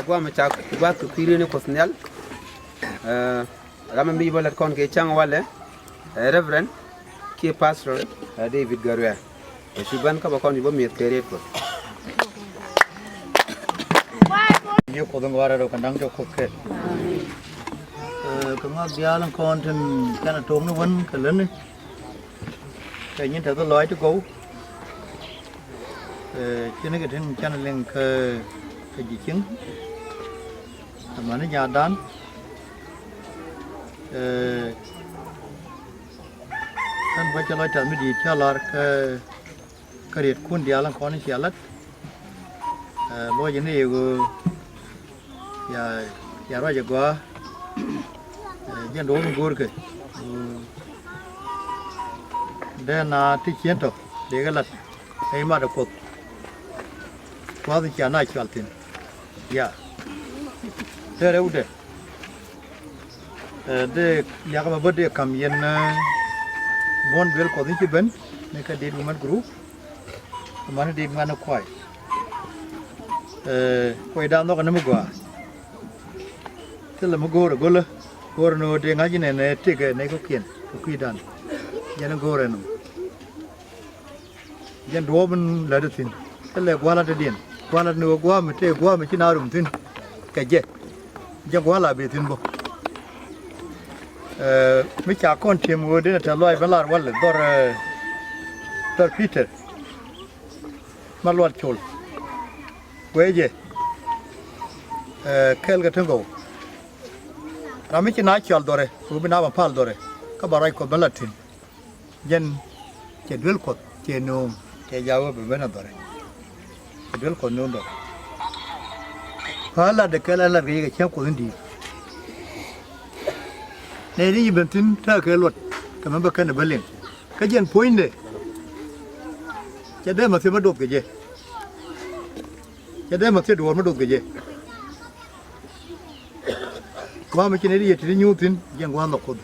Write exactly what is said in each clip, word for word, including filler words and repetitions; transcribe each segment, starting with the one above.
Guam cak guath kɛ kui̱ ri ni Kuoth Nhial. Ɛ, ram mi bä lät kɔn kɛ cäŋ walɛ, ɛ, Reverend kiɛ Pastor, ɛ, David Garuɛ. Ɛ, cu bän kä bä kɔn cu bä mi̱eth kɛ riet Kuɔth. Ji̱ Kuoth in gɔaa rɛl rɔ kɛ da̱ŋ cɛ Kuoth kɛl. Ɛ, kɛ ŋɔak diaal in kɔn tin canɛ to̱o̱ŋni wän kɛ lätni. Kɛ nyin tɛth lɔaac ti gɔw. Ɛ, ci ni kɛ tin canɛ liŋ kä, kä ji̱ cieŋ. Amäni nyaatdan. Ɛ, ɣän bä cä lɔc tɛth mi di̱i̱t cä lar kä, kä rietkun diaal in kɔn in cia la̱t. Ɛ, lɔc in i̱ ɣöö ya, ya ruac ɛ gɔaa. Ɛ, jɛn duɔ̱ɔ̱p in go̱o̱rkɛ. Dee na ti cien tɔ dee kɛ la̱t. Ɛ i̱ mat ɛ Kuoth. Kuath in cia na cual thi̱n. Ya. Tëë rɛwdɛ. Ɛ, dee liakä bä bä dee ka̱m yɛn, ɛ, buɔ̱n duel Kuɔth in ci ben ni kä Date Women Group. Amäni Date Women Choir. Ɛ, kuɔydan nhɔkɛ ni mi gɔaa. Thilɛ mi go̱o̱rɛ go̱lä. Go̱o̱rɛ ni ɣöö dee ŋa̱c inɛnɛ tëkɛ nɛy kɔ̱kiɛn kɛ kui̱dan. Jɛn in go̱o̱rɛ ni. Jɛn duɔ̱ɔ̱p in lätdä thi̱n. Thilɛ gua̱a̱r latdädiɛn. Gua̱a̱r lat ni ɣöö gua̱a̱r mi tëë gua̱a̱r mi ci naath rom thi̱n kɛ jɛ. Jɛn gua̱a̱r la bi thi̱n bä. Ɛ, mi ca kɔn ti̱em ɣöö denɛ tɛ̈th lɔaac ben lar walɛ dhɔr, ɛ, dhɔr Peter ma Lual Col. Wee jɛ, ɛ, kɛɛl kɛ ti gɔw. Ram mi ci naath cɔal dhɔrɛ, ɣöö bi naath bä pal dhɔrɛ, kä ba ruac Kuɔth ben la thi̱n. Jɛn cɛ duel Kuɔth, cɛ nööŋ, cɛ jaak ɣöö bɛ ben a dhɔrɛ. Cɛ duel Kuɔth nööŋ dhɔrɛ. Ɣän latdɛ kɛl, ɣän lat kɛ yɛ kɛ cäŋ Kuɔth in di̱i̱t. Nɛy ni ci ben thi̱n tekɛ luɔt, kɛ mɛ bä kɛn ɛ bä liŋ. Kä jɛn puɔ̱nydɛ, cɛ dee ma thiee ma doth kɛ jɛ. Cɛ dee ma thiee duɔ̱ɔ̱r ma doth kɛ jɛ. Gua̱a̱th mi ci nɛy ti yɛ ti̱ti̱ nyuur thi̱n, jɛn gua̱a̱th nhɔk Kuoth.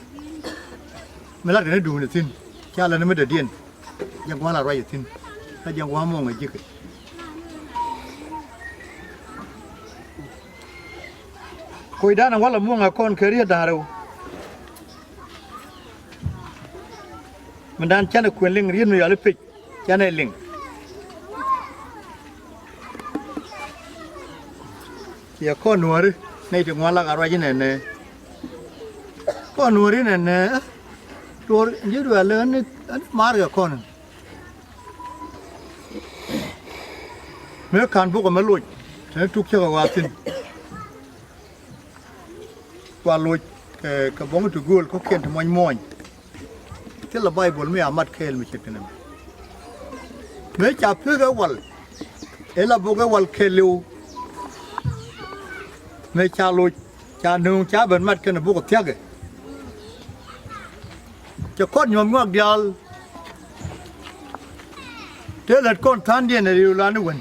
Mi latkɛ ni duundɛ thi̱n, ca lät ni mi dɔ̱diɛn, jɛn gua̱a̱th la ruacɛ thi̱n. Kä jɛn gua̱a̱th muɔ̱ɔ̱ŋ ɛ ji̱kɛ. Kucdan ɛ wal ɛ muɔ̱ɔ̱ŋ ɛ kɔn kɛ riet da̱ŋ rɛw. Mindan canɛ kuën liŋ riet mi yɔal i̱ pec. Canɛ liŋ. Ciɛ kɔn nuɔ̱ɔ̱ri nɛy ti ŋuan lak a ruac inɛnɛ. Kɔn nuɔ̱ɔ̱ri inɛnɛ. Tuɔɔr ji̱ duɛl ni, ni maarkɛ kɔn. Mëë ka̱n bukɛ mɛ loc teni tuk cäkɛ ɣɔaa thi̱n. Kua loc kɛ, kɛ buɔ̱ŋ ti gööl kɔ̱kiɛn ti muɔ̱ny muɔ̱ny. Thilɛ Baibol mi a mat kɛɛl mi ce̱tkɛ nɛmɛ. Mëë ca pek ɛ wal, ɛ la bok ɛ wal kɛɛliw. Mëë ca loc, ca nööŋ, ca ben mat kɛnɛ bok ɛ thia̱kɛ. Cɛ kɔn nyuɔ̱th ŋɔak diaal. Tëë lät kɔn tha̱a̱ŋdiɛn ɛ riw lan i̱ wen.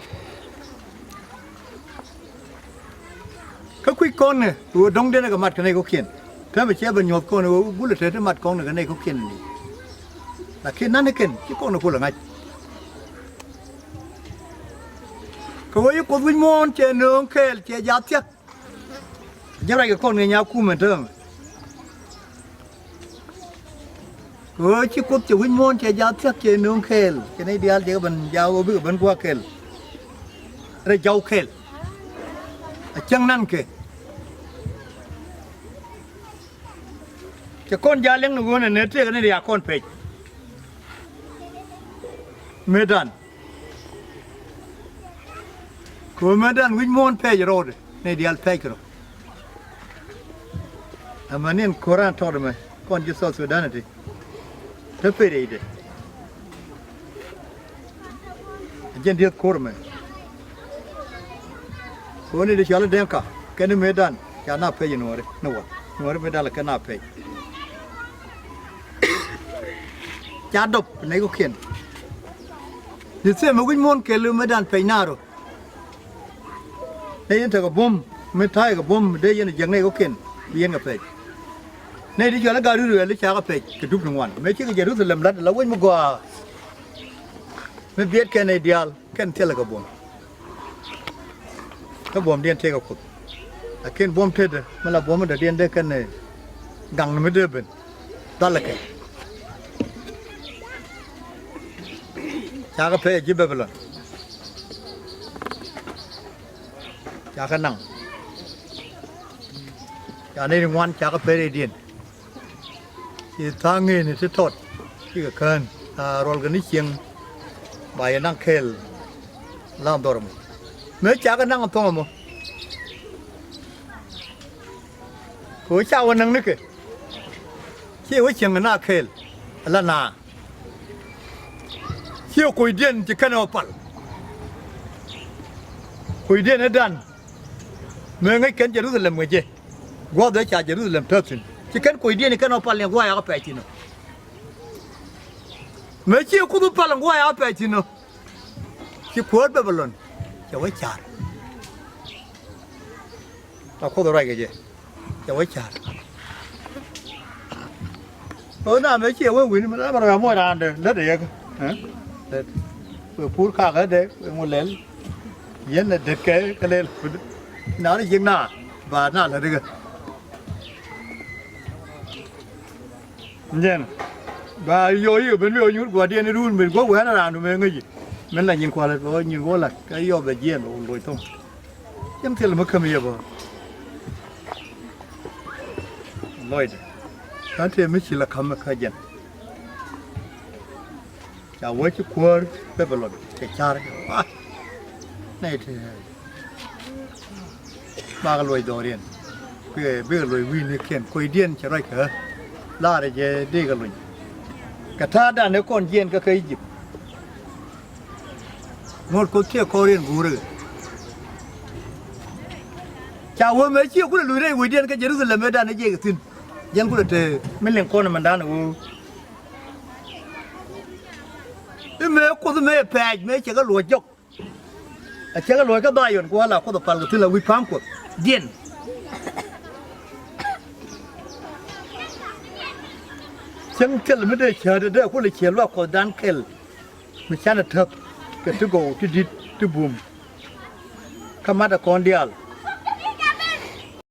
Kä kui̱c kɔn ɛ ɣöö dɔ̱ŋdiɛn ɛ kɛ mat kɛ nɛy kɔ̱kiɛn. Täämɛ cɛ ben nyuɔ̱th kɔn ɛ ɣöö gulɛ te ti mat kɔn ɛ kɛ nɛy kɔ̱kiɛn ɛ ni. Lakin nani kɛn ci kɔn ɛ kulɛ ŋa̱c. Kɛ ɣöö ci Kuoth wi̱c muɔ̱ɔ̱n cɛ nööŋ kɛɛl cɛ jaak thia̱k. Jɛ ruac kɛ kɔn ŋi̱i̱c nyakumɛ täämɛ. Kɛ ɣöö ci Kuoth cɛ wi̱c muɔ̱ɔ̱n cɛ jaak thia̱k cɛ nööŋ kɛɛl, cɛ nɛy diaal cɛ kɛ ben jaak ɣöö bikɛ ben gua̱a̱k kɛɛl. Rɛy jaw kɛɛl. A cäŋ nankɛ. Cɛ kɔn jaak liŋ ni ɣöö nɛnɛ tëëkɛ nɛy diaal kɔn pɛc. Mëëdan. Kɛ ɣöö mëëdan wi̱c muɔ̱ɔ̱n pɛc rɔɔdɛ, nɛy diaal pɛckɛ rɔ. Amäni ɛn ko̱ran tɔt ɛmɛ, kɔn ji̱ South Sudan ɛ ti. Te pec rɛydɛ. Ɛ jɛn dieth ko̱r ɛmɛ. Kɛ ɣöö nɛy ti cɔal i̱ Dɛŋka, kɛn i̱ mëëdan, ca na pɛc i̱ nuɔ̱ɔ̱ri, ni wä. Nuɔ̱ɔ̱ri mëëdan la kɛn na pɛc. Ca dɔp nɛy kɔ̱kiɛn. Ni thiee mi wi̱c muɔ̱ɔ̱n kɛɛl mëëdan pɛc na rɔ. Nɛy yɛn tekɛ buɔ̱m, mi ta̱a̱ kɛ buɔ̱m, dee yɛn jiäk nɛy kɔ̱kiɛn, bi yɛn kɛ pɛc. Nɛy ti cɔal i̱ gat Ru-, Ruɛl i̱ ca kɛ pɛc kɛ dup ti ŋuan. Mëë cikɛ jɛ Jerusalem la̱t, la wec mi gɔaa. Mi biɛt kɛn nɛy diaal, kɛn thilɛ kɛ buɔ̱m. Kä buɔ̱mdiɛn tëëkɛ Kuoth. Lakin buɔ̱m tetdä, mi la buɔ̱m mi dɔ̱diɛn dee kɛn ɛ gaŋ ni mi dee ben. Dhɔalɛ kɛ. Cakɛ pɛc ji̱ Babilɔn. Cakɛ naŋ. Ca nɛy ti ŋuan cakɛ pɛc rɛydiɛn. Ci tha̱a̱ŋ ŋëëni ti tɔt. Cikɛ kään. A ruɔlkɛ ni cieŋ. Ba yɛ naŋ kɛɛl. La̱a̱ŋ dhɔr mɔ. Mëë cakɛ naŋ thɔŋ mɔ. Kɛ ɣöö ca wä näk nikɛ. Ciɛ wä cieŋ na kɛɛl ala na. Ciɛ kuɔydiɛn ci kɛn ɛ wä pal. Kuɔydiɛn ëëdan. Mëë ŋäc kɛn Jerusalem ŋäc jɛ. Gua̱a̱th ëë ca Jerusalem tääk thi̱n. Ci kɛn kuɔydiɛn ci kɛn ɛ wä pal ni gua̱a̱th yakä pɛc thi̱n ɔ. Mëë ciɛ Kuoth wä pal ni gua̱a̱th yakä pɛc thi̱n ɔ. Ci kuäär Babilɔn cɛ wä ca̱r. La Kuoth ruac kɛ jɛ. Cɛ wä ca̱r. Ɣöö na mëë ciɛ wä wi̱ni mi la bɛ rɔ muɔc raan dee lät ɛ yɛ kä. Ɛ? Lät. Wëë pur kakä dee wëë ŋu lɛl. Yɛn ɛ det kɛ kɛ lɛl. Na ni ji̱k na ba na lät ikä. Jɛn ba yɔ yik ben mi ɔ nyuur gua̱diɛn iruun ben gua̱ wɛn raan du mëë ŋäci. Min la nyin kualɛ bɛ ɔ nyin gua̱ lat kɛ yɔ bɛ jiɛn bɛ wun loc thoŋ. Cɛm thil mi käm yɛ bä. Lɔcdɛ. Kä tëë mi ci la ka̱m kä jɛn. Ca wä ci kuäär Babilɔn cɛ car. Ah, nɛy tëë makɛ luɔc dhɔriɛn. Bikɛ, bikɛ luɔc wi̱i̱nikiɛn kuɔydiɛn cɛ ruac kä. Laarɛ jɛ dikɛ luny. Kɛ ta̱a̱dan ëë kɔn jiɛn kä kä Ijip. Ŋot Kuoth tiɛ kɔɔriɛn guurɛ. Ca wee mëë ciɛ kulɛ luc rɛy wecdiɛn kä Jɛ-ru-tha-lɛm ëëdan ëë jiɛc kɛ thi̱n. Jɛn kulɛ te mi liŋ kɔn ɛmɛndan ɛ ɣöö i̱ mëë Kuoth mëë pɛ̈ɛ̈c mëë cɛ kɛ luɔ̱c jɔk. A cɛ kɛ luɔ̱c kä Dha-yɔn ku ala Kuoth ɛ pal kɛ thi̱n la wi̱c pa̱a̱m Kuɔth diɛn. Cäŋ thil mi dee cäätdɛ dee kulɛ ciɛ luaak Kuɔthdan kɛl. Mi canɛ täk kɛ ti gɔw ti di̱t ti bum. Kä matdɛ kɔn diaal